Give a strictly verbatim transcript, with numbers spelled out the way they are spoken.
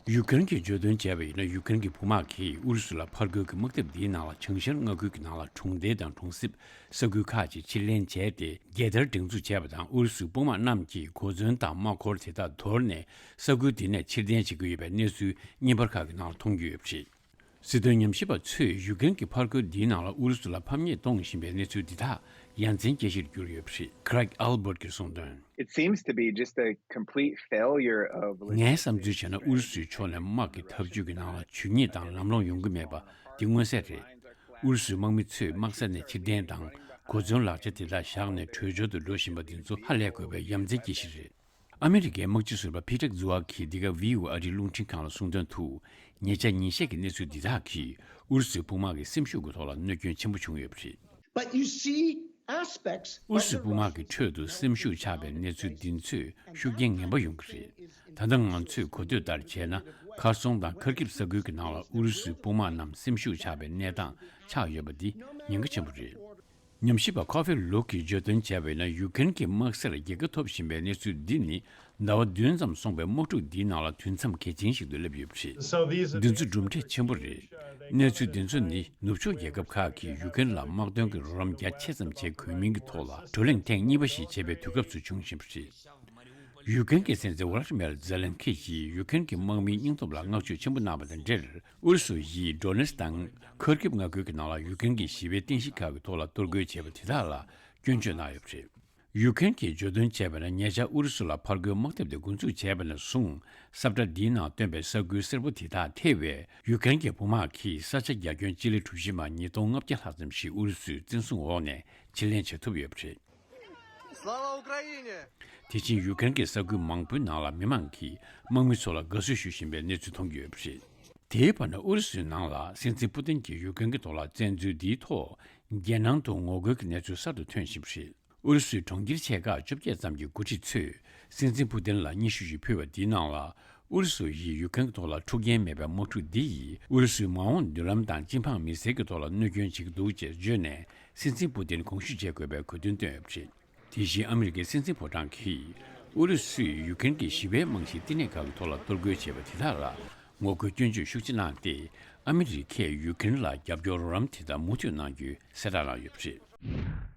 ཡུ་ཀེ་རེན་གྱིས་བརྗོད་དོན་བྱས་པ་ཡིན་ན། ཡུ་ཀེ་རེན་གྱི་དཔུང་དམག་གིས་ཨུ་རུ་སུ་ལ་ཕར་རྒོལ་གྱི་དམག་དེབ་འདིའི་ནང་ལ་བྱང་ཤར་མངའ་ཁུལ་གྱི་ནང་ལ་གྲོང་རྡལ་དང་གྲོང་གསེབ། ས་ཁུལ་ཁག་ཅིག་ཕྱིར་ལེན་བྱས་ཏེ། རྒྱལ་དར་སྒྲེང་འཛུགས་བྱས་པ་དང་། ཨུ་རུ་སུའི་དཔུང་དམག་རྣམས་ཀྱིས་གོ་མཚོན་དང་དམག་འཁོར་དེ་དག་དོར་ནས་ས་ཁུལ་དེ་ནས་ཕྱིར་འཐེན་བྱེད་ཀྱི་ཡོད་པའི་གནས་ཚུལ་བརྙན་པར་ཁག་གི་ནང་ལ་མཐོང་རྒྱུ་ཡོད་པ་རེད། སྲིད་དོན་ཉམས་ཞིབ་པ་ཚོས་ཡུཀ་རེན་གྱི་ཕར་རྒོལ་འདིའི་ནང་ལ་ཨུ་རུ་སུ་ལ་ཕམ་ཉེས་གཏོང་བཞིན་པའི་གནས་ཚུལ་འདི་དག་ཡ་མཚན་སྐྱེ་གཞིར་གྱུར་ཡོད་པ་རེད། Craig Adelbert གྱིས་གསུངས་དོན། It seems to be just a complete failure of ངའི་བསམ་ཚུལ་བྱས་ན། ཨུ་རུ་སུའི་ཕྱོགས་ནས་དམག་གི་འཐབ་ཇུས་ཀྱི་ནང་ལ་ཇུས་ཉེས་དང་ལམ་ལྷོང་ཡོང་གི་མེད་པ་འདི་མངོན་གསལ་རེད། ཨུ་རུ་སུའི་དམག་མི་ཚོས་དམག་ས་ནས་ཕྱིར་འཐེན་དང་། གོ་མཚོན་ལག་ཆ་དེ་དག་བཞག་ནས་བྲོས་བྱོལ་དུ་འགྲོ་བཞིན་པ་འདི་ཚོ་ཧ་ལས་དགོས་པའི་ཡ་མཚན་སྐྱེ་གཞི་རེད། ཨ་མི་རི་ཀའི་དམག་སྤྱི་ཟུར་པ་ཕི་ཏྲག་ཛུ་ཨ་ཁིས་འདི་ག་ཝི་ཨོ་ཨེ་ཨ་རིའི་རླུང་འཕྲིན་ཁང་ལ་གསུངས་དོན་དུ། ཉེ་ཆར་ཉིན་ཤས་ཀྱི་གནས་ཚུལ་འདི་དག་གིས་ཨུ་རུ་སུའི་དཔུང་དམག་གི་སེམས་ཤུགས་ཀྱི་ཐོག་ལ་གནོད་སྐྱོན་ཆེན་པོ་བྱུང་ཡོད་པ་རེད། But you see aspects ཨུ་རུ་སུའི་དཔུང་དམག་གི་ཁྲོད་དུ་སེམས་ཤུགས་ཆག་པའི་གནས་ཚུལ་འདི་ཚོས་ཤུགས་རྐྱེན་ངན་པ་ཡོང་གི་རེད། ད་ལྟ་ང་ཚོས་གོ་ཐོས་ལྟར་བྱས་ན། ཁར་སོང་དང་ཁར་ཀིབ་ས་ཁུལ་གྱི་ནང་ལ་ཨུ་རུ་སུའི་དཔུང་དམག་རྣམས་སེམས་ཤུགས་ཆག་པའི་གནས་སྟངས་ཆགས་ཡོད་པ་འདི་ཉེན་ཁ་ཆེན་པོ་རེད། ཉམས་ཞིབ་པ་ཁོ་ཧྥེ་ལུག་གིས་བརྗོད་དོན་བྱས་པ་ཡིན་ན། ཡུཀ་རེན་གྱི་དམག་སར་རྒྱལ་ཁ་ཐོབ་བཞིན་པའི་གནས་ཚུལ་འདི་ནི། ཟླ་བ་བདུན་ཙམ་སོང་བའི་དམག་འཁྲུག་འདིའི་ནང་ལ་དུས་མཚམས་གལ་ཆེན་ཞིག་ཏུ་སླེབས་ཡོད་པ་རེད། འདི་ཚོ་གྲུབ་འབྲས་ཆེན་པོ་རེད། གནས་ཚུལ་འདི་ཚོ་ནི་ནུབ་ཕྱོགས་རྒྱལ་ཁབ་ཁག་གིས་ཡུཀ་རེན་ལ་དམག་དོན་གྱི་རོགས་རམ་རྒྱ་ཆེ་ཙམ་བྱེད་དགོས་མིན་གྱི་ཐོག་ལ་བགྲོ་གླེང་ཐེངས་གཉིས་པ་ཞིག་བྱེད་པའི་དུས་སྐབས་སུ་བྱུང་བཞིན་པ་རེད། ཡུཀ་རེན་གྱི་སྲིད་འཛིན་ཝོ་ལ་ཏི་མེར་ཛེ་ལན་སྐི་ཡིས་ཡུཀ་རེན་གྱི་དམག་མིའི་སྙིང་སྟོབས་ལ་བསྔགས་བརྗོད་ཆེན་པོ་གནང་བ་དང་འབྲེལ། ཨུ་རུ་སུ་ཡིས་ཌོ་ནེ་སི་དང་ཁར་ཀིབ་མངའ་ཁུལ་གྱི་ནང་ལ་ཡུཀ་རེན་གྱི་ཞི་བའི་རྟེན་གཞི་ཁག་གི་ཐོག་ལ་གཏོར་རྒོལ་བྱས་པ་དེ་དག་ལ་སྐྱོན་བརྗོད་གནང་ཡོད་པ་རེད། ཡུཀ་རེན་གྱིས་བརྗོད་དོན་བྱས་པ་ན། ཉེ་ཆར་ཨུ་རུ་སུ་ལ་ཕར་རྒོལ་དམག་དེབ་དེ་འགོ་འཛུགས་བྱས་པ་ནས་བཟུང་། ས་བཀྲ་འདིའི་ནང་སྟོན་པའི་ས་ཁུལ་སེར་པོ་དེ་དག་ཐེ་བའི་ཡུཀ་རེན་གྱི་དཔུང་དམག་གིས་ས་ཆ་རྒྱ་ཁྱོན་སྤྱི་ལེ་གྲུ་བཞི་མ་ཉིས་སྟོང་ལྔ་བརྒྱ་ལྷག་ཙམ་ཞིག་ཨུ་རུ་སུའི་བཙན་བཟུང་འོག་ནས་ཕྱིར་ལེན་བྱེད་ཐུབ་ཡོད་པ་རེད། Слава Украине! དེ་བཞིན་ཡུཀ་རེན་གྱི་ས་ཁུལ་མང་པོའི་ནང་ལ་མི་མང་གིས་དམག་མི་ཚོ་ལ་དགའ་བསུ་ཞུ་བཞིན་པའི་གནས་ཚུལ་མཐོང་རྒྱུ་ཡོད་པ་རེད། དེའི་བར་ན་ཨུ་རུ་སུའི་ནང་ལ་སྲིད་འཛིན་པུ་ཏིན་གྱིས་ཡུཀ་རེན་གྱི་ཐོག་ལ་བཙན་འཛུལ་འདིའི་ཐོག་རྒྱལ་ནང་དུ་ངོ་རྒོལ་གྱི་གནས་ཚུལ་གསར་དུ་ཐོན་བཞིན་པ་རེད། ཨུ་རུ་སུའི་གྲོང་ཁྱེར་ཆེ་ཁག་བཅོ་བརྒྱད་ཙམ་གྱི་འགོ་ཁྲིད་ཚོས་སྲིད་འཛིན་པུ་ཏིན་ལ་སྙན་ཞུ་ཞིག་ཕུལ་བ་འདིའི་ནང་ལ། ཨུ་རུ་སུ་ཡིས་ཡུཀ་རེན་གྱི་ཐོག་ལ་འཁྲུག་རྐྱེན་མེད་པའི་དམག་འཁྲུག་འདི་ཡིས་ཨུ་རུ་སུའི་མ་འོངས་མདུན་ལམ་དང་སྤྱི་འབངས་མི་སེར་གྱི་ཐོག་ལ་གནོད་སྐྱོན་བྱེད་ཀྱི་འདུག་ཅེས་བརྗོད་ནས། སྲིད་འཛིན་པུ་ཏིན་དགོངས་ཞུ་བྱེད་དགོས་པའི་གོ་སྟོན་བཏོན་ཡོད་པ་རེད། དེ་བཞིན་ཨ་མི་རི་ཀའི་སྲིད་འཛིན་ཕོ་བྲང་གིས། ཨུ་རུ་སུས་ཡུཀ་རེན་གྱི་ཞི་བའི་རྨང་གཞིའི་བསྟི་གནས་ཁག་གི་ཐོག་ལ་གཏོར་རྒོལ་བྱས་པ་དེ་དག་ལ་ངོ་རྒོལ་སྐྱོན་བརྗོད་ཤུགས་ཆེ་གནང་སྟེ། ཨ་མི་རི་ཀས་ཡུཀ་རེན་ལ་རྒྱབ་སྐྱོར་རོགས་རམ་དེ་དག་མུ་མཐུད་གནང་རྒྱུའི་གསལ་བསྒྲགས་གནང་ཡོད་པ་རེད།